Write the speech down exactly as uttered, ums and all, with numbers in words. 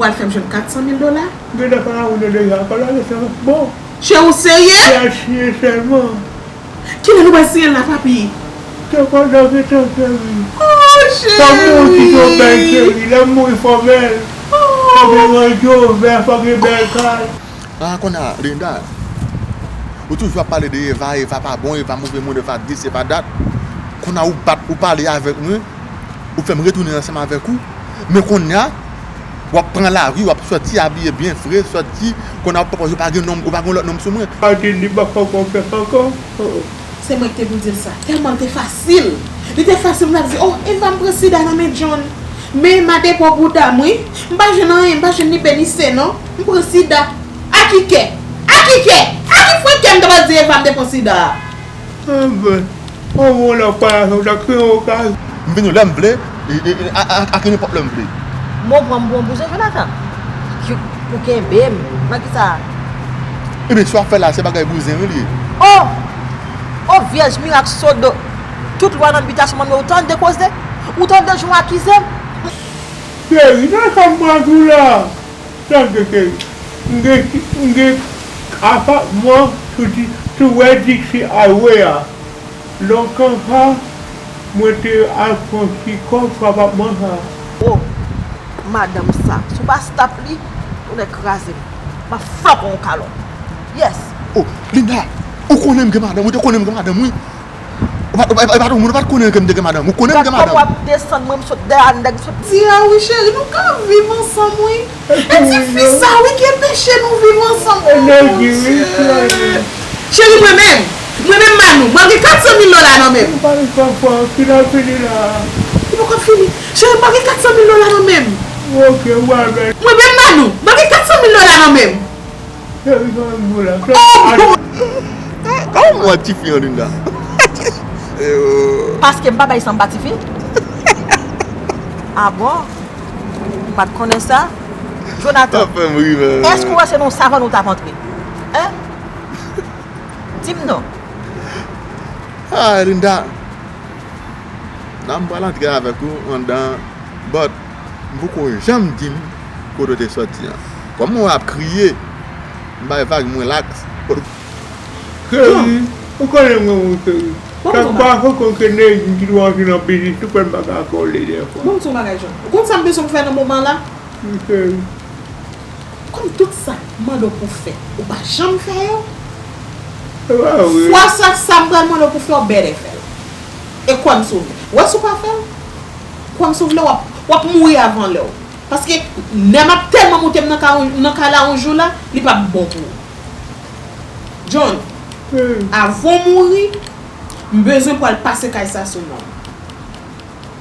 Pral fè m jwenn kat san mil dola? Gen nan faraon nan deja, fò l ale sèlman. Bon. Cheri, ou serye? Fè l siyen sèlman. Kilè nou pral siyen l la, papi? Te pandan gentan, cheri. Oh, cheri. Fò m mouri yon bèl cheri. Lè m mouri, fò m bèl. Fò gen radyo, fò gen bèl kay. Ah, kounye a, Linda, ou toujou ap pale de Eva, Eva pa bon, Eva move moun, Eva dis, Eva dat. Kounye a, ou bat, ou pale avèk mwen, ou fè m retounen ansanm avèk ou. Men kounye a, w ap pran lari, w ap sòti abiye byen fre, sòti, kounye a, w ap pran pòz, ou pa gen nonm, ou pa gen lòt nonm sou mwen. Pa di li pa fè konfyans ankò. Oh, oh. Se mwen ki te pou di l sa. Tèlman l te fasil. Li te fasil pou m t ap di, oh, Eva, m pran sida nan men John. Men m a depo bouda m, wi. M pa jwenn anyen, m pa jwenn ni bè ni se, non. M pran sida. A ki kè? A ki kè? A ki fwen kè m ta pral di Eva m te pran sida a? Anben, anben, w la pa la, sa w ta kreye yon okazyon. M vini lè m vle, e, e, e, a, a, a ki nenpòt lè m vle. Mwen pran m pou yon bouzen, Jonathan. Ki, pou kenbe m. Nan ki sa? Ebyen, sa w ap fè la, se bagay bouzen, wi, li ye. Oh! Oh, vyèj mirak sodo. Tout lwa nan bitasyon mwen, ou tande koze? Ou tande jan w akize m? Cheri, nan sa m pran tou la? Tande, cheri. M gen, m gen apatman sou di, sou West Dixie Highway a. Lontan sa, mwen te al pran ti kòb sou apatman sa. Oh, madanm sa, si w pa stop li, ou nèk kraze m. M ap flanke w yon kalòt. Yes. Oh, Linda, ou konnen m gen madanm, ou te konnen m gen madanm, wi. Ou pa, ou pa, ou pa, ou pa t konnen ke m te gen madanm. Ou konnen m gen madanm. Gad kòman w ap desann mwen, m sot dèyè a nèg, m sot. Di a wi, cheri, nou ka viv ansanm, wi. E ti fi sa, wi, ki enpeche nou viv ansanm. Oh, mon Dieu. Cheri, mwen menm, mwen menm, Manou, mwen gen kat san mil dola nan men m. Ou pa gen kòb fò, ki la fini la. Li poko fini. Cheri, mwen gen kat san mil dola nan men m. Ok, ou al bèl. Mwen menm, Manou, mwen gen kat san mil dola nan men m. Cheri, sa m di w la. Oh, bon. Kòman w wè tifi an, Linda? Yo. Paske m pa bay san m ba tifi. Ah bon? M pa t konnen sa. Jonathan, sa fè m ri, men. Èske w wè se nan yon savann ou t ap antre? Hein? Di m non. Ah, Linda. La, m pral antre avèk ou anndan, but m poko janm di m kote w te sòti an. Kòm mwen w ap kriye, m bay vag, m relax. Cheri, ou konnen mwen, mon cheri. Sa pa fè konn ke nèg ki dwe antre nan biznis, ou kwè m pa ka kole dèfwa. Bon, m di w yon bagay, John. Ou konn sa m bezwen pou fè nan moman la? Wi, cheri. Kòm tout sa m mande w pou fè, ou pa janm fè yo. Se pa vre. Fwa sa, sa m pral mande w pou fè, w bèlè fè l. E kwè m si w vle. Wè si w pa fè l, kwè m si w vle, w ap, w ap mouri avan lè w. Paske nè m ap tèlman moute m nan ka, nan kay la yon jou la, li p ap bon pou ou. John, avan w mouri, m bezwen pou w al pase kay sa sou non m.